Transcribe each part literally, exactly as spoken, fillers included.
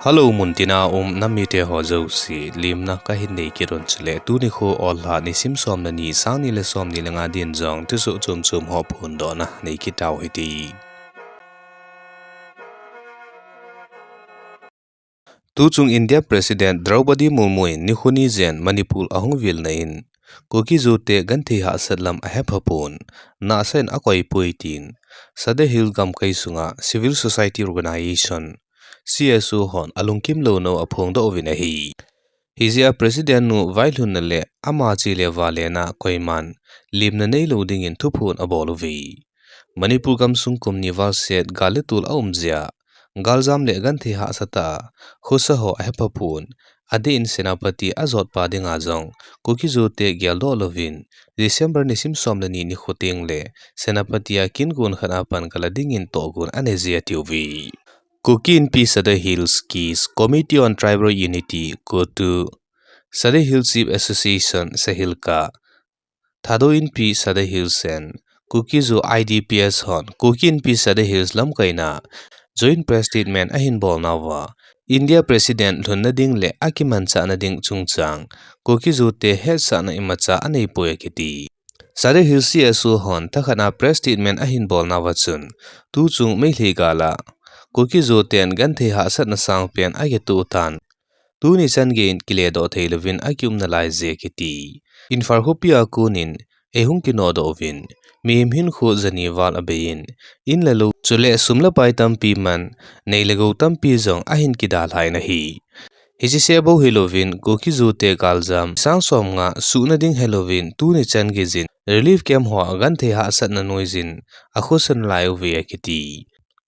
Hello, muntina um nam mite ho jouse, limna kahin nei kit un chule, tuni kho Ollha nisim som le ni, sang ni le som ni le nga din jong thusoh chom chom ho phondohna nei kit tau hite. Tuchung India President Draupadi Murmu in nikho ni jen Manipur ahung vilna in, Kuki-Zo te genthei hahsat lam ahepha pon, nasa in akoi poi tin, Sadar Hills gamkai sunga Civil Society Organization, C S O hon alungkim louna u aphongdoh uvin ahi. Hijeh a President nu vailhunna le ama che le vale na koiman limna neilou dingin thuphon abol uve. Manipur gamsung kum ni val set gal le tol aum jeh a, galjam le genthei hahsa tah a, khosa ho ahepha pon, adeh in Senapati ajot pa dinga jong, Kuki-Zo te geldoh louvin, December nisim som le ni nikho teng le, Senapati a kin gon khat a pan kala dingin tohgon anei je atiuve. Kuki Inpi Sadar Hills Case, Committee on Tribal Unity, COTU, Sadar Hills Chief Association, SAHILCA, Thadou Inpi Sadar Hills and Kuki-Zo I D P S hon Kuki Inpi Sadar Hills lamkaina joint press statement ahin bolnauva, India President lhunna ding le akimanchahna ding chungchang, Kuki-Zo te hetsahna imacha aneipoi akiti. Sadar Hills C S O hon thakhat a press statement ahin bolnauva chun, tuchung Meitei gal a, Kuki-Zo ten genthei hahsatna sangpen akitoh tan, tuni chan geiyin kiledoh thei louvin akium nalai je akiti. Imphal khopi a konin, eihung kinodoh uvin, mihem hinkho jani val abeiyin, in le lou, chule sum le pai tampi man, nei le gou tampi jong ahin kidalhai in ahi. Hiche seh bou hilouvin, Kuki-Zo te galjam, sang som nga suhna ding helouvin, tuni chan geiyin, relief camp hoa genthei hahsatna noiyin, akhosa nalai uve akiti.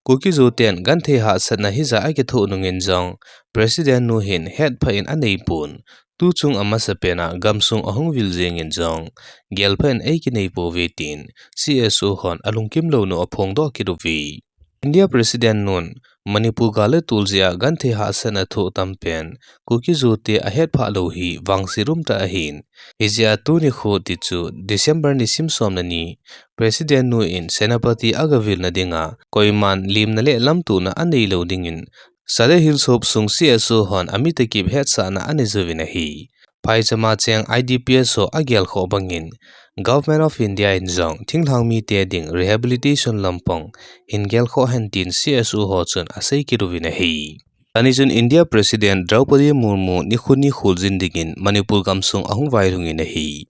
Kuki-Zo ten genthei hahsatna hijat a akithoh nungin jong, President nu hin hetphah in aneipon, tuchung amasapen a gamsung ahung vil jengin jong, gelphah in eikinei pouve tin, C S O hon alungkim louna u aphongdoh kit uve. India President nun, Manipur gal le tol jeh a genthei hahsatna thoh tampen, Kuki-Zo te ahetphah lou hi vangset umtah ahin, hijeh a tuni kho tichu December nisim som le ni, President nu in Senapati agavilna dinga, koiman limna le lamtohna aneilou dingin, Sadar Hills hopsung C S O hon amitakip hetsahna anei jouvin ahi. Phaichama cheng I D P S ho agelkhoh bangin, Government of India in jong thinglhang mite ding rehabilitation lampang hin gelkhoh hen tin C S O ho chun asei kit uvin ahi. Tuni chun India President Draupadi Murmu nikho ni kholjin dingin Manipur gamsung ahung vailhungin ahi.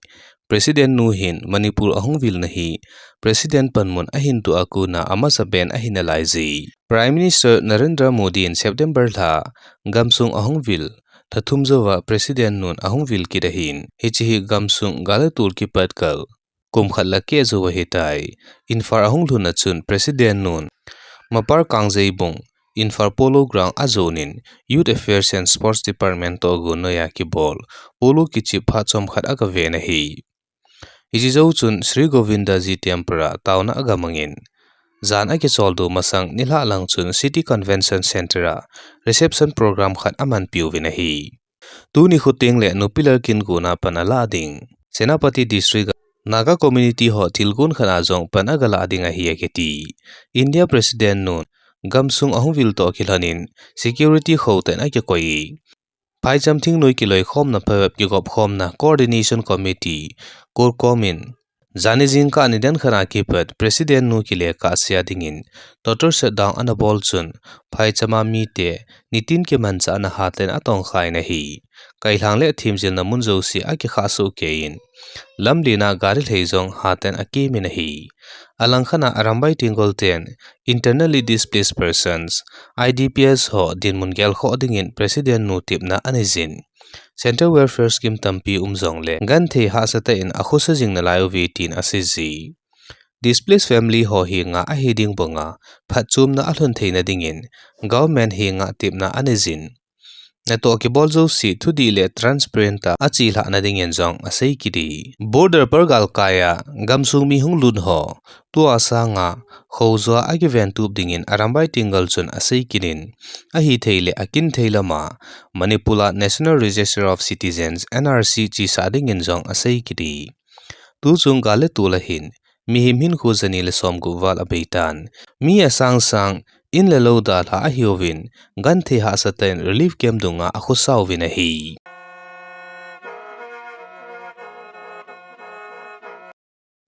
President nu hin Manipur ahung vilna hi President panmun ahin toh a kona amasapen ahi nalaije. Prime Minister Narendra Modi in September lha gamsung ahung vil, lha thum jouva President nun ahung vil kit ahin, hiche hi gamsung gal le tol kipat kal kum khat le keh jou ahitai. Imphal ahung lhunna chun President nun Mapar Kangjei bung Imphal Polo Ground ajonin Youth Affairs and Sports Department toh gon noiya kibol polo kichep phat chomkhat agaven ahi. Hiche jou chun Sri Govinda Ji Temple a taona agamangin, jan akicholdo masang nilhah lang chun City Convention Centre a reception program khat amanpiuvin ahi. Tuni kho teng le nupi lal kin gona pan alah ding, Senapati District a Naga community ho thilgon khat a jong pan agalah ding ahi akiti. India President nun gamsung ahung vil toh kilhonin security khotah in akikoi e. Phaicham thingnoi kiloikhomna phabep kigopkhomna Coordination Committee, CORCOM in, jani jingkah nidan khat a kipat President nu kile kahsea dingin total shutdown anabol chun, phaichama mite nitin kimanchahna hatah in atongkhan ahi. Kailhang le themjilna mun jouse akikhah sohkeiyin, lamlen a gari lhei jong hatah in akemin ahi. Alangkhat a Arambai Tenggol ten Internally Displaced Persons, I D P S ho dinmun gelkhoh dingin President nu tepna aneijin, Central Welfare Scheme tampi um jongle genthei hahsatah in akhosa jing nalai uve tin aseije. Displaced family ho henga ahi ding banga phatchomna alhun theina dingin Government henga tepna aneijin, natoh kibol jouse thudih le transparent a achelhahna dingin jong asei kit e. Border par galkai a gamsung mi hung lut ho, tua sanga khojo a akiventup dingin Arambai Tenggol chun asei kit in, ahithei le akinthei lama Manipur a National Register of Citizens, N R C, chesah dingin jong asei kit e. Tuchung gal le tol ahin, mihem hinkho jani le somgup val abeitan, mi asang sang in le lou dalha ahiuvin, genthei hahsatah in relief camp dunga akhosa uvin ahi.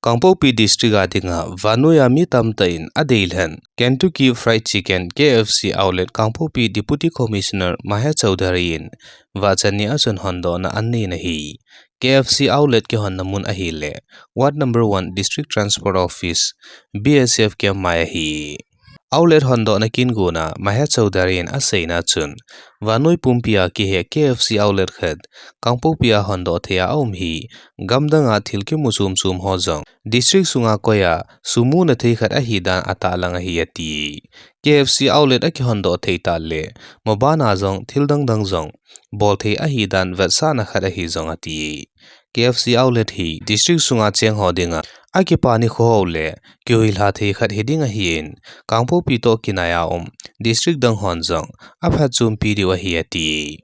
Kangpokpi District a dinga vannoi a mi tamtah in adeilhen Kentucky Fried Chicken, K F C outlet Kangpokpi Deputy Commissioner Mahesh Chaudhary in vachan ni a chun hondohna anei in ahi. K F C outlet kihonna mun ahile Ward number one District Transport Office, B S F camp mai ahi. Outlet hondohna kin guna Mahesh Chaudhary in aseina chun, vannoi pumpi a kihe K F C outlet khat Kangpokpi a hondoh thei a aum hi, gamdang a thil kimu chom chom ho jong district sunga koi a sumuna thei khat ahi dan atahlang ahi ati. K F C outlet akihondoh thei tah le, maban a jong thil dangdang jong bol thei ahi dan vetsahna khat ahi jong ati. K F C outlet hi district sunga cheng ho dinga akipa nikho ho le kihuilha thei khat hiding ahin, Kangpokpi toh kinai a um district dang hon jong aphatchompi diu ahi ati.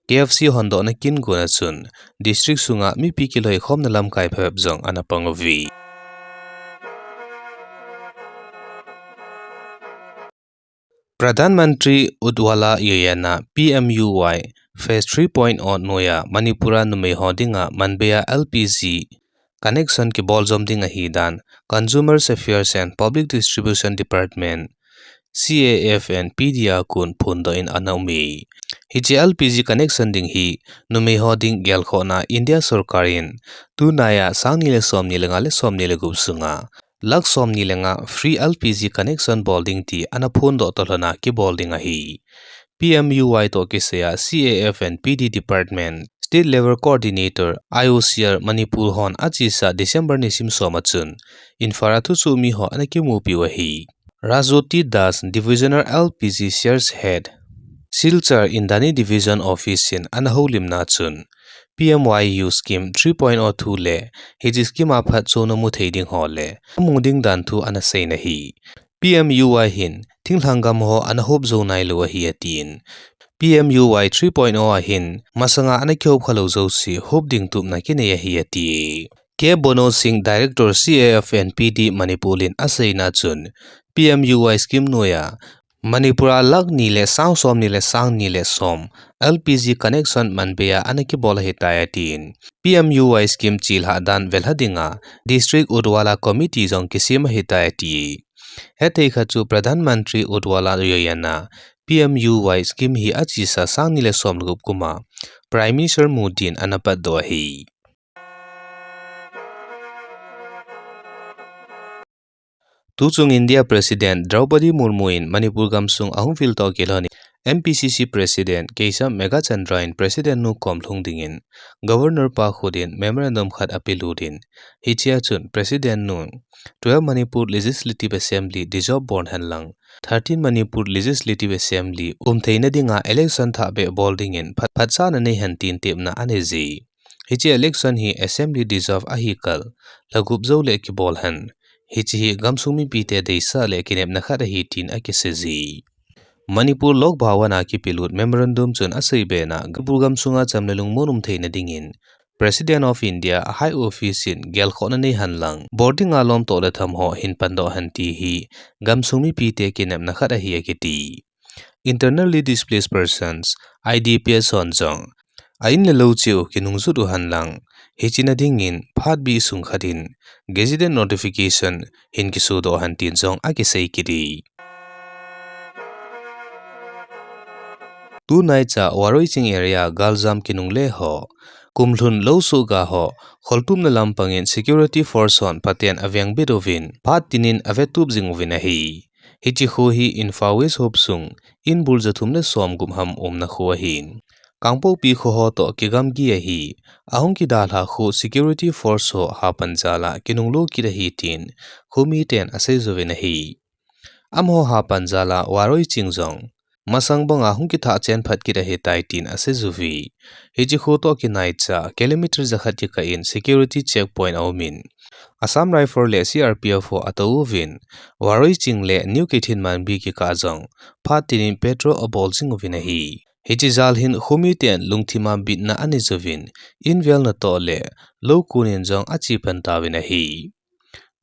K F C hondohna kin guna chun district sunga mipi kiloikhomna lamkai phabep jong ana pang uve. Pradhan Mantri Ujjwala Yojana, P M U Y, Phase three point oh noiya Manipur a numei ho dinga manbei a L P G connection kibol jom ding ahi dan Consumer Affairs and Public Distribution Department, C A F and P D a kon phondoh in ana um e. Hiche L P G connection ding hi numei ho ding gelkhohna India sorkar in tunaiya sang ni le som ni le nga le som ni le gup sunga lakh som ni le nga free L P G connection bol ding ti ana phondoh toh lhona kibol ding ahi. P M U Y toh kisaiya C A F and P D Department State Level Coordinator, I O C R, Manipur hon achesa December nisim som a chun Imphal a thusoh mi ho ana kimupi u ahi. Rajjyoti Das, Divisional L P G Sales Head, Silchar, Indani Division Office in ana houlimna chun, P M Y U scheme three point oh thu le hiche scheme a phatchomna mu thei ding ho le amu ding dan thu ana seina ahi. P M U Y hin thinglhang gam ho ana hop jou nailou ahi atin. P M U Y three point oh a hin masanga ana kihop khalou jouse hop ding tupna kinei ahi ati. K Bono Singh, Director C A F and P D Manipur in aseina chun, P M U Y scheme noiya Manipur a lakh ni le sang som ni le sang ni le som L P G connection manbei a ana kibol ahitai atin. P M U Y scheme chelhah dan velha dinga District Ujjwala Committee jong kisem ahitai ati. Hetthei khat chu Pradhan Mantri Ujjwala Yojana, P M U Y scheme hi achesa sang ni le som le gup kum a Prime Minister Modi in ana patdoh ahi. Tuchung India President Draupadi Murmu in Manipur gamsung ahung vil toh kilhon in M P C C President Keisham Meghachandra in President nu kom lhung dingin Governor pa khut in memorandum khat apelut in, hichea chun President nun twelve Manipur Legislative Assembly dissolve bol hen lang, thirteen Manipur Legislative Assembly um theina dinga election thahbeh bol dingin phat, phatchomna nei hen tin tepna anei e. Hiche election hi Assembly dissolve ahi kal lha gup jou le kibol hen. Hiche hi gamsung mipite deisah le kinepna khat ahi tin akisei e. Manipur Lok Bhavan a kipelut memorandum chun asei bena Manipur gamsunga cham le lungmon um theina dingin President of India High Office in gelkhohna nei hen lang, bol dinga lom toh le tham ho hin pandoh hen ti hi gamsung mipite kinepna khat ahi akiti. Internally Displaced Persons, I D P S hon jong a in le lou cheh u kinungjut u hen lang, hiche na dingin phat bih sung khat in Gazette notification hin kisodoh hen tin jong akisei kit e. Tunaicha Waroiching area galjam kinungle ho, kumlhun lou sohga ho, kholtupna lampang in security force hon phaten avengbit uvin, phat tinin avetup jing uvin ahi. Hiche kho hi Imphal West hop sung, in bul jathum le som gup ham umna kho ahin, Kangpokpi kho ho toh kigamgi ahi. Ahung kidalha kho security force ho hapan jal a kinunglo kit ahi tin khomiten asei jouvin ahi. Amaho hapan jal a Waroiching jong masang banga hung kithah chen phat kit ahitai tin asei jouve. Hiche kho toh kinaicha kilometer jakhat kikah in security checkpoint aumin, Assam Rifle le C R P F ho atou uvin, Waroiching le New Keithelmanbi kikah jong phat tinin patrol abol jing uvin ahi. Hiche jal hin khomiten lungthim a bitna anei jouvin, in velna toh le lou kon in jong ache pan tauvin ahi.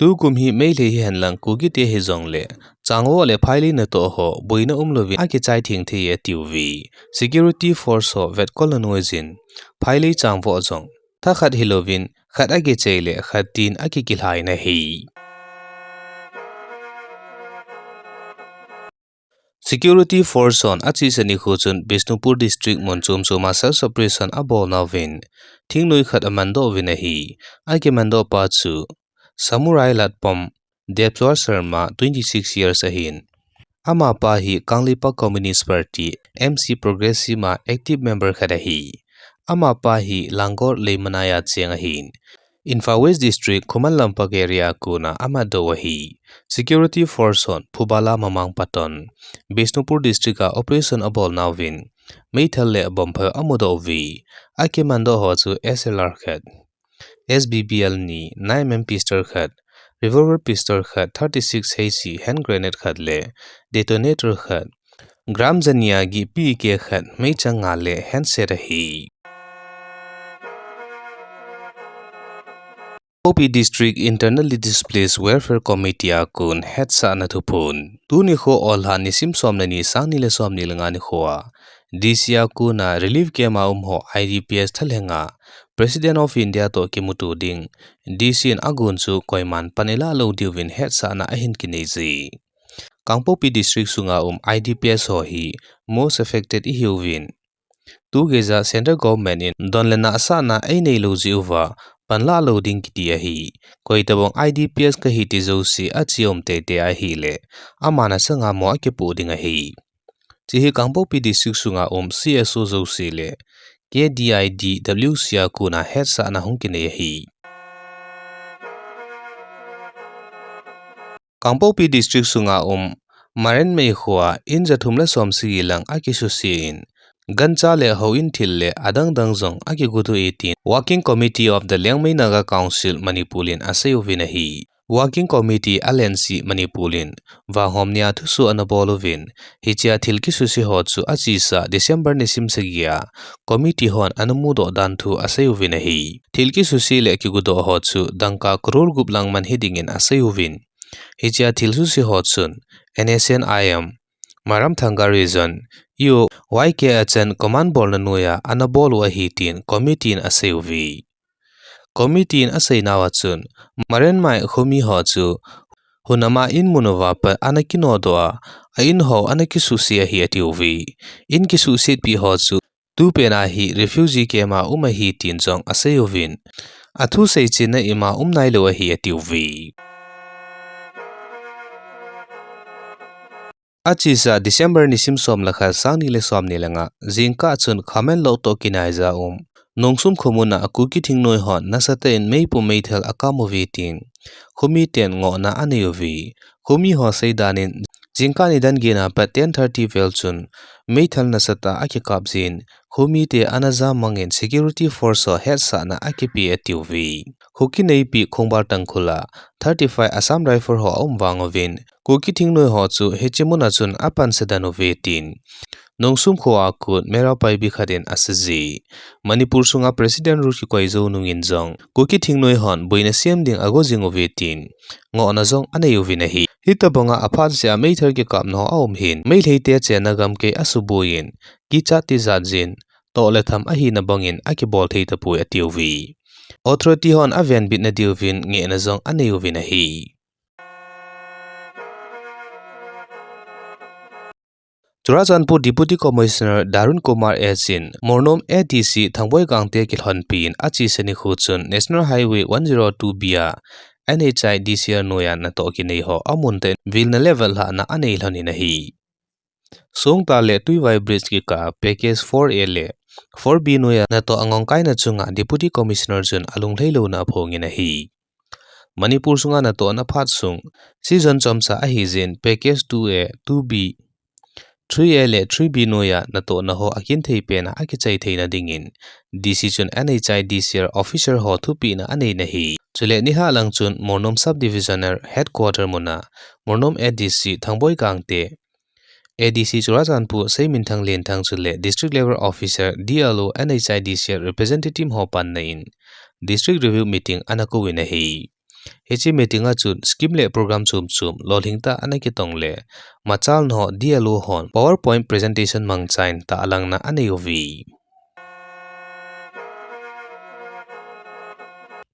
Tukum hi Meitei hihen lang Kukite hijongle, Changvoh le Phailei natoh ho boina umlouvin akichai theng thei e atiuve. Security force ho vetkolna noiyin Phailei Changvoh jong thakhat hilouvin khat akichai le khat tin akikilhai in ahi. Security force hon achesa nikho chun Bishnupur district mun chom choma search operation abolnauvin, thingnoi khat amandoh uvin ahi. Akimandoh pa chu Samurai Latpom Debswar Sharma, twenty six years ahin. Amapa hi Kangleipak Communist Party, M C Progressive a active member khat ahi. Amapa hi Langor Leimanai a cheng ahin. Imphal West District, Khuman Lampak area a kona amatdoh u ahi. Security force hon Phubala Mamang Paton, Bishnupur District a operation abolnauvin, meithal le bomb phabep amudoh uve. Akimandoh ho chu S L R khat, S B B L ni, nine M M pistol khat, revolver pistol khat, thirty six H E hand grenade khat le detonator khat, gram jania gi P K khat, meichang nga le handset ahi. Kangpokpi District Internally Displaced Welfare Committee a kon hetsahna thuphon. Tuni kho August nisim som le ni, sang ni le som ni le nga nikho a, D C a kona relief camp a um ho I D P S thalhenga President of India toh kimuto ding D C in agon chu koiman pan ilah lou diuvin hetsahna ahin kinei e. Kangpokpi District sunga um I D P S ho hi most affected ihiuvin, tugeija Central Government in don le nah sahna einei lou jeh uva panlah lou ding kiti ahi. Koitobang I D P S kahi ti jouse ache um teitei ahile, aman achanga mo akipoh ding ahi. Hiche hi Kangpokpi District sunga um C S O jouse le K D I D W C a kona hetsahna hung kinei ahi. Kangpokpi District sunga um Marenmei khoa in jathum le som sagi lang akisuse in, gancha le houin thil le adang dang jong akigudoh e tin Working Committee of the Liangmai Naga Council Manipur in asei uvin ahi. Working Committee L N C Manipur in vanghom nia thusoh anabol uvin, hichea thil kisuse ho chu achesa December nisim sagi a committee hon anamudoh dan thu asei uvin ahi. Thil kisuse le kigudoh ho chu dangka crore gup lang man hiding in asei uvin, hichea thil suse ho chun N S C N I M, Maram Thanga Region, E O Y K Achan command bolna noiya anabol u ahi tin committee in asei uve. Committee in aseinauva chun, Marenmei khomi ho chu hunam a in mun uva pat anakinodoh a, a in ho anakisuse ahi atiuve. In kisuhsetpi ho chu tupet a hi refugee camp a um ahi tin jong asei uvin, athu seichenna ima um nailou ahi atiuve. Achesa December nisim som le khat, sang ni le som ni le nga, jingkah chun Khamenlok toh kinaija um Nongsum khomun a Kuki thingnoi hon nasatah in meipum meithal akam uve tin khomiten ngohna anei uve. Khomi ho seidan in, jingkah nidan get a pat ten thirty vel chun meithal nasatah a akikap jin, khomite anajam mangin security force ho hetsahna akipe atiuve. Kho kineipi Khongbar Tangkhul a thirty five Assam Rifle ho aum vang uvin, Kuki thingnoi ho chu hiche mun a chun apansa den uve tin Nongsum khoa kon Meira Paibi khat in asei e. Manipur sunga President rule kikoi jou nungin jong Kuki thingnoi hon boina sem ding ago jing uve tin ngohna jong anei uvin ahi. Hitobanga aphat sea meithal kikapna ho aum hin, Meiteite chenna gamkai asuboiyin, kichat tijat jin, toh le tham ahina bangin akibol thei tapoi atiuve. Authority hon avenbitna diuvin ngehna jong anei uvin ahi. Churachandpur Deputy Commissioner Darun Kumar S in Mornom A D C Thangboi Gangte kilhonpi in achesa nikho chun National Highway one zero two B a N H I D C R noiya natoh kinei ho amun tah in vilna le vetlhahna anei lhon in ahi. Songta le Tuivai Bridge kikah a Package four A le four B noiya natoh angongkaina chunga Deputy Commissioner chun alunglhailouna aphongin ahi. Manipur sunga natohna phat sung season chomcha ahijeh in Package two A, two B, three A le three B noiya natohna ho akinthei pena akichai theina dingin D C chun N H I D C R officer ho thupehna aneina ahi. Chule nilhah lang chun Mornom Sub Divisional Headquarter muna Mornom A D C Thangboi Gangte, A D C Churachandpur Seiminthang Lenthang chule District Level Officer, D L O, N H I D C R representative ho panna in District Review Meeting anakouvin ahi. Hiche meeting a chun scheme le program chom chom lolhing tah ana kitong le, machalna ho D L O hon PowerPoint presentation mangchan tah a langna anei uve.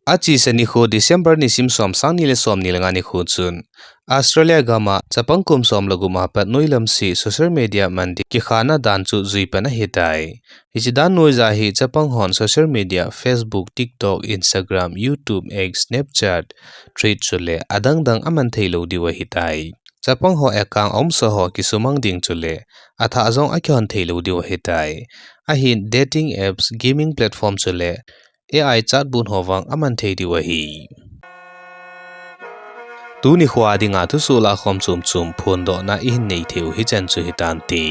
Achesa nikho December nisim som, sang ni le som ni le nga nikho chun Australia gam a chapang kum som le gup a pat noilam seh social media man ding kikhana dan chu jui pan ahitai. Hiche dan noija hi chapang hon social media, Facebook, TikTok, Instagram, YouTube, X, Snapchat, Threads chule adang dang aman thei lou diu ahitai. Chapang ho account aumsa ho kisumang ding chule athah jong akihon thei lou diu ahitai. Ahin dating apps, gaming platform chule A I chatbot ho vang aman thei diu ahi. Tuni khoa dinga thusoh lahkhom chom chom phondohna ihin nei thei u hichan chu hitante.